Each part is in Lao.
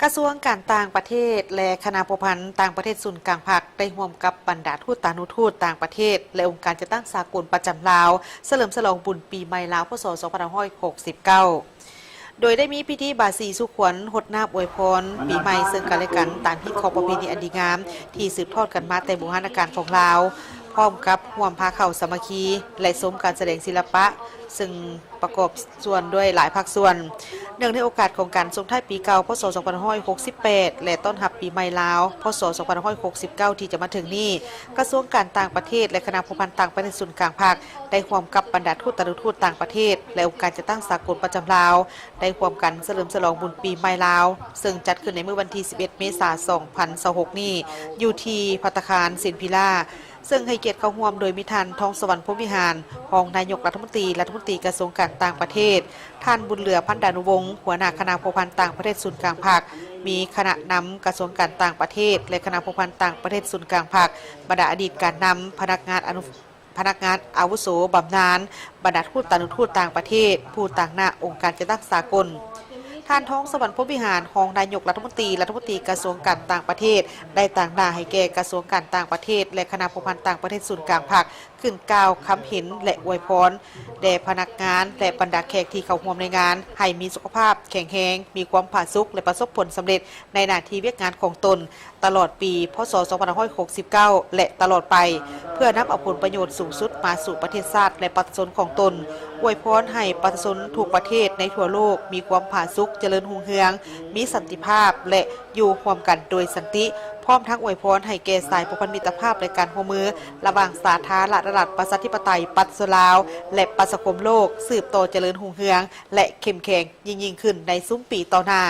ກະຊວງການຕ່າງປະເທດ ແລະ ຄະນະພົວພັນຕ່າງປະເທດສູນກາງພັກ ໄດ້ຮ່ວມກັບບັນດາທູດຕານຸທູດຕ່າງປະເທດ ແລະ ອົງການຈັດຕັ້ງສາກົນປະຈຳລາວ ສະເຫຼີມສະຫຼອງບຸນປີໃໝ່ລາວ ພ.ສ. ສອງພັນຫ້າຮ້ອຍຫົກສິບເກົ້າ ໂດຍໄດ້ມີພິທີບາສີສູ່ຂວັນ ຫົດນ້ຳອວຍພອນປີໃໝ່ເຊິ່ງກັນແລະກັນ ຕາມຮີດຄອງປະເພນີອັນດີງາມ ທີ່ສືບທອດກັນມາແຕ່ບູຮານະການຂອງລາວ, ພ້ອມກັບຮ່ວມພາເຂົ້າສາມັກຄີ ແລະ ຊົມການສະແດງສິລະປະ ເຊິ່ງ ປະກອບສ່ວນດ້ວຍຫຼາຍພາກສ່ວນ. ເນື່ອງໃນໂອກາດຂອງການສົ່ງທ້າຍປີເກົ່າ ພ.ສ. ສອງພັນຫ້າຮ້ອຍຫົກສິບແປດ ແລະ ຕ້ອນຮັບປີໃໝ່ລາວ ພ.ສ. ສອງພັນຫ້າຮ້ອຍຫົກສິບເກົ້າ ທີ່ຈະມາເຖິງນີ້, ກະຊວງການຕ່າງປະເທດ ແລະ ຄະນະພົວພັນຕ່າງປະເທດສູນກາງພັກ ໄດ້ຮ່ວມກັບບັນດາທູດຕານຸທູດຕ່າງປະເທດ ແລະ ອົງການຈັດຕັ້ງສາກົນປະຈຳລາວ ໄດ້ຮ່ວມກັນສະເຫຼີມສະຫຼອງບຸນປີໃໝ່ລາວ ເຊິ່ງຈັດຂຶ້ນໃນມື້ວັນທີສິບເອັດ ເມສາ ສອງພັນຊາວຫົກນີ້ ຢູ່ທີ່ພັດຕາຄານເຊນວິລາ ເຊິ່ງໃຫ້ກຽດເຂົ້າຮ່ວມໂດຍມີທ່ານ ທອງສະຫວັນ ພົມວິຫານ ຮອງນາຍົກລັດຖະມົນຕີ, ລັດຖະມົນຕີກະຊວງການຕ່າງປະເທດ, ທ່ານ ບຸນເຫຼືອ ພັນດານຸວົງ ຫົວໜ້າຄະນະພົວພັນຕ່າງປະເທດສູນກາງພັກ, ມີຄະນະນຳກະຊວງການຕ່າງປະເທດ ແລະ ຄະນະພົວພັນຕ່າງປະເທດສູນກາງພັກ, ບັນດາອະດີດການນຳ, ພະນັກງານອາວຸ ພະນັກງານອາວຸໂສບຳນານ, ບັນດາທູດຕານຸທູດຕ່າງປະເທດ, ຜູ້ຕາງໜ້າອົງການຈັດຕັ້ງສາກົນ. ທ່ານ ທອງສະຫວັນ ພົມວິຫານ ຮອງນາຍົກລັດຖະມົນຕີ, ລັດຖະມົນຕີກະຊວງການຕ່າງປະເທດ ໄດ້ຕາງໜ້າໃຫ້ແກ່ກະຊວງການຕ່າງປະເທດ ແລະ ຄະນະພົວພັນຕ່າງປະເທດສູນກາງພັກ ຂຶ້ນກ່າວຄຳເຫັນ ແລະ ອວຍພອນແດ່ພະນັກງານ ແລະ ບັນດາແຂກທີ່ເຂົ້າຮ່ວມໃນງານ ໃຫ້ມີສຸຂະພາບແຂງແຮງ, ມີຄວາມຜາສຸກ ແລະ ປະສົບຜົນສຳເລັດໃນໜ້າທີ່ວຽກງານຂອງຕົນ ຕະຫຼອດປີ ພ.ສ. ສອງພັນຫ້າຮ້ອຍຫົກສິບເກົ້າ ແລະ ຕະຫຼອດໄປ, ເພື່ອນຳເອົາຜົນປະໂຫຍດສູງສຸດມາສູ່ປະເທດຊາດ ແລະ ປະຊາຊົນຂອງຕົນ. ອວຍພອນໃຫ້ປະຊາຊົນທຸກປະເທດໃນທົ່ວໂລກມີຄວາມຜາສຸກ, ຈະເລີນຮຸ່ງເຮືອງ, ມີສັນຕິພາບ ແລະ ຢູ່ຮ່ວມກັນໂດຍສັນຕິ, ພ້ອມທັງອວຍພອນໃຫ້ແກ່ສາຍພົວພັນມິດຕະພາບ ແລະ ການຮ່ວມມືລະຫວ່າງສາທາລະນະລັດ ປະຊາທິປະໄຕ ປະຊາຊົນລາວ ແລະ ປະຊາຄົມໂລກ ສືບຕໍ່ຈະເລີນຮຸ່ງເຮືອງ ແລະ ເຂັ້ມແຂງ ຍິ່ງໆຂຶ້ນໃນຊຸມປີຕໍ່ໜ້າ.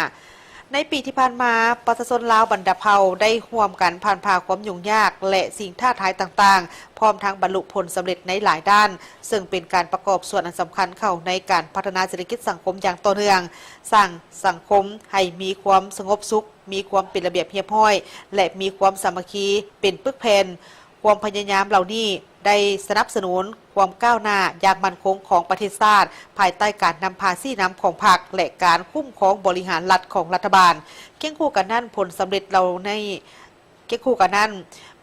ໃນປີທີ່ຜ່ານມາ, ປະຊາຊົນລາວບັນດາເຜົ່າໄດ້ຮ່ວມກັນຜ່ານຜ່າຄວາມຫຍຸ້ງຍາກ ແລະ ສິ່ງທ້າທາຍຕ່າງໆ, ພ້ອມທັງບັນລຸຜົນສຳເລັດໃນຫຼາຍດ້ານ, ເຊິ່ງເປັນການປະກອບສ່ວນອັນສຳຄັນເຂົ້າໃນການພັດທະນາເສດຖະກິດສັງຄົມຢ່າງຕໍ່ເນື່ອງ, ສ້າງສັງຄົມໃຫ້ມີຄວາມສະຫງົບສຸກ, ມີຄວາມເປັນລະບຽບຮຽບຮ້ອຍ ແລະ ມີຄວາມສາມັກຄີເປັນປຶກແຜ່ນ. ຄວາມພະຍາຍາມເຫຼົ່ານີ້ໄດ້ສະໜັບສະໜູນຄວາມກ້າວໜ້າຢ່າງໝັ້ນຄົງຂອງປະເທດຊາດ ພາຍໃຕ້ການນຳພາຊີ້ນຳຂອງພັກ ແລະ ການຄຸ້ມຄອງບໍລິຫານລັດຂອງລັດຖະບານ. ຄຽງຄູ່ກັນນັ້ນ, ຜົນສຳເລັດເຫຼົ່ານີ້, ຄຽງຄູ່ກັນນັ້ນ,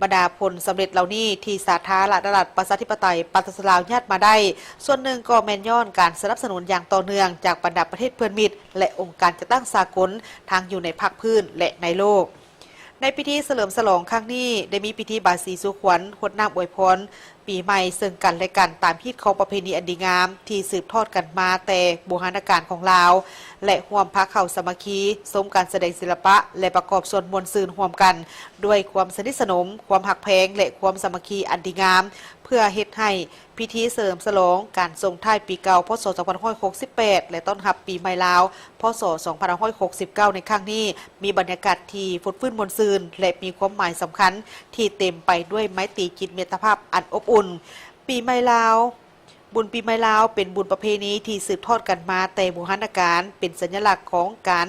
ບັນດາຜົນສຳເລັດເຫຼົ່ານີ້ທີ່ສາທາລະນະລັດ ປະຊາທິປະໄຕ ປະຊາຊົນລາວຍາດມາໄດ້, ສ່ວນໜຶ່ງກໍແມ່ນຍ້ອນການສະໜັບສະໜູນຢ່າງຕໍ່ເນື່ອງຈາກບັນດາປະເທດເພື່ອນມິດ ແລະ ອົງການຈັດຕັ້ງສາກົນ ທັງຢູ່ໃນພາກພື້ນ ແລະ ໃນໂລກ. ໃນພິທີສະເຫຼີມສະຫຼອງຄັ້ງນີ້ ໄດ້ມີພິທີບາສີສູ່ຂວັນ, ຫົດນ້ຳອວຍພອນປີໃໝ່ເຊິ່ງກັນ ແລະ ກັນ ຕາມຮີດຄອງປະເພນີອັນດີງາມ ທີ່ສືບທອດກັນມາແຕ່ບູຮານະການຂອງລາວ ແລະ ຮ່ວມພາເຂົ້າສາມັກຄີ, ຊົມການສະແດງສິລະປະ ແລະ ປະກອບສ່ວນມ່ວນຊື່ນຮ່ວມກັນ ດ້ວຍຄວາມສະໜິດສະໜົມ, ຄວາມຮັກແພງ ແລະ ຄວາມສາມັກຄີອັນດີງາມ, ເພື່ອເຮັດໃຫ້ ພິທີສະເຫຼີມສະຫຼອງການສົ່ງທ້າຍປີເກົ່າ ພ.ສ. ສອງພັນຫ້າຮ້ອຍຫົກສິບແປດ ແລະ ຕ້ອນຮັບປີໃໝ່ລາວ ພ.ສ. ສອງພັນຫ້າຮ້ອຍຫົກສິບເກົ້າ ໃນຄັ້ງນີ້ ມີບັນຍາກາດທີ່ຟົດຟື້ນມ່ວນຊື່ນ ແລະ ມີຄວາມໝາຍສຳຄັນທີ່ເຕັມໄປດ້ວຍໄມຕີຈິດມິດຕະພາບອັນອົບອຸ່ນ. ປີໃໝ່ລາວ, ບຸນປີໃໝ່ລາວເປັນບຸນປະເພນີທີ່ສືບທອດກັນມາແຕ່ບູຮານະການ, ເປັນສັນຍະລັກຂອງການ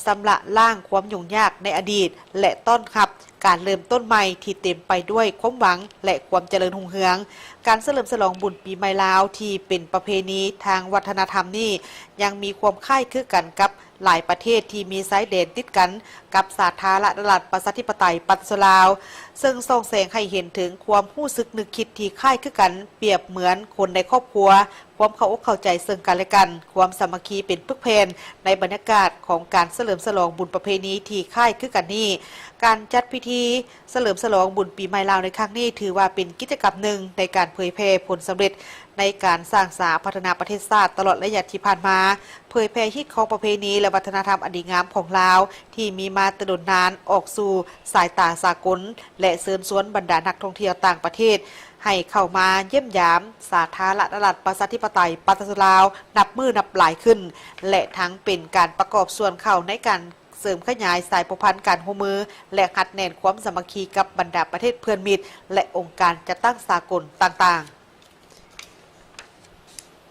ຊຳລະລ້າງຄວາມຫຍຸ້ງຍາກໃນອະດີດ ແລະ ຕ້ອນຮັບ ການເລີ່ມຕົ້ນໃໝ່ທີ່ເຕັມໄປດ້ວຍຄວາມຫວັງ ແລະ ຄວາມຈະເລີນຮຸ່ງເຮືອງ. ການສະເຫຼີມສະຫຼອງບຸນປີໃໝ່ລາວທີ່ເປັນປະເພນີທາງວັດທະນະທຳນີ້ ຍັງມີຄວາມຄ້າຍຄືກັນກັບຫຼາຍປະເທດທີ່ມີຊາຍແດນຕິດກັນກັບສາທາລະນະລັດ ປະຊາທິປະໄຕ ປະຊາຊົນລາວ, ເຊິ່ງສ່ອງແສງໃຫ້ເຫັນເຖິງຄວາມຮູ້ສຶກນຶກຄິດທີ່ຄ້າຍຄືກັນ, ປຽບເໝືອນຄົນໃນຄອບຄົວ, ຄວາມເຂົ້າອົກເຂົ້າໃຈເຊິ່ງກັນ ແລະ ກັນ, ຄວາມສາມັກຄີເປັນປຶກແຜ່ນໃນບັນຍາກາດຂອງການສະເຫຼີມສະຫຼອງບຸນປະເພນີທີ່ຄ້າຍຄືກັນນີ້. ການຈັດພິທີສະເຫຼີມສະຫຼອງບຸນປີໃໝ່ລາວໃນຄັ້ງນີ້ ຖືວ່າເປັນກິດຈະກຳໜຶ່ງໃນການເຜີຍແຜ່ຜົນສຳເລັດໃນການສ້າງສາພັດທະນາປະເທດຊາດຕະຫຼອດໄລຍະທີ່ຜ່ານມາ, ເຜີຍແຜ່ຮີດຄອງປະເພນີ ແລະ ວັດທະນະທຳອັນດີງາມຂອງລາວທີ່ມີມາແຕ່ດົນນານອອກສູ່ສາຍຕາສາກົນ ແລະ ເຊີນຊວນບັນດານັກທ່ອງທ່ຽວຕ່າງປະເທດ ໃຫ້ເຂົ້າມາຢ້ຽມຢາມສາທາລະນະລັດ ປະຊາທິປະໄຕ ປະຊາຊົນລາວ ນັບມື້ນັບຫຼາຍຂຶ້ນ ແລະ ທັງເປັນການປະກອບສ່ວນເຂົ້າໃນການເສີມຂະຫຍາຍສາຍພົວພັນການຮ່ວມມື ແລະ ຮັດແໜ້ນຄວາມສາມັກຄີກັບບັນດາປະເທດເພື່ອນມິດ ແລະ ອົງການຈັດຕັ້ງສາກົນຕ່າງໆ.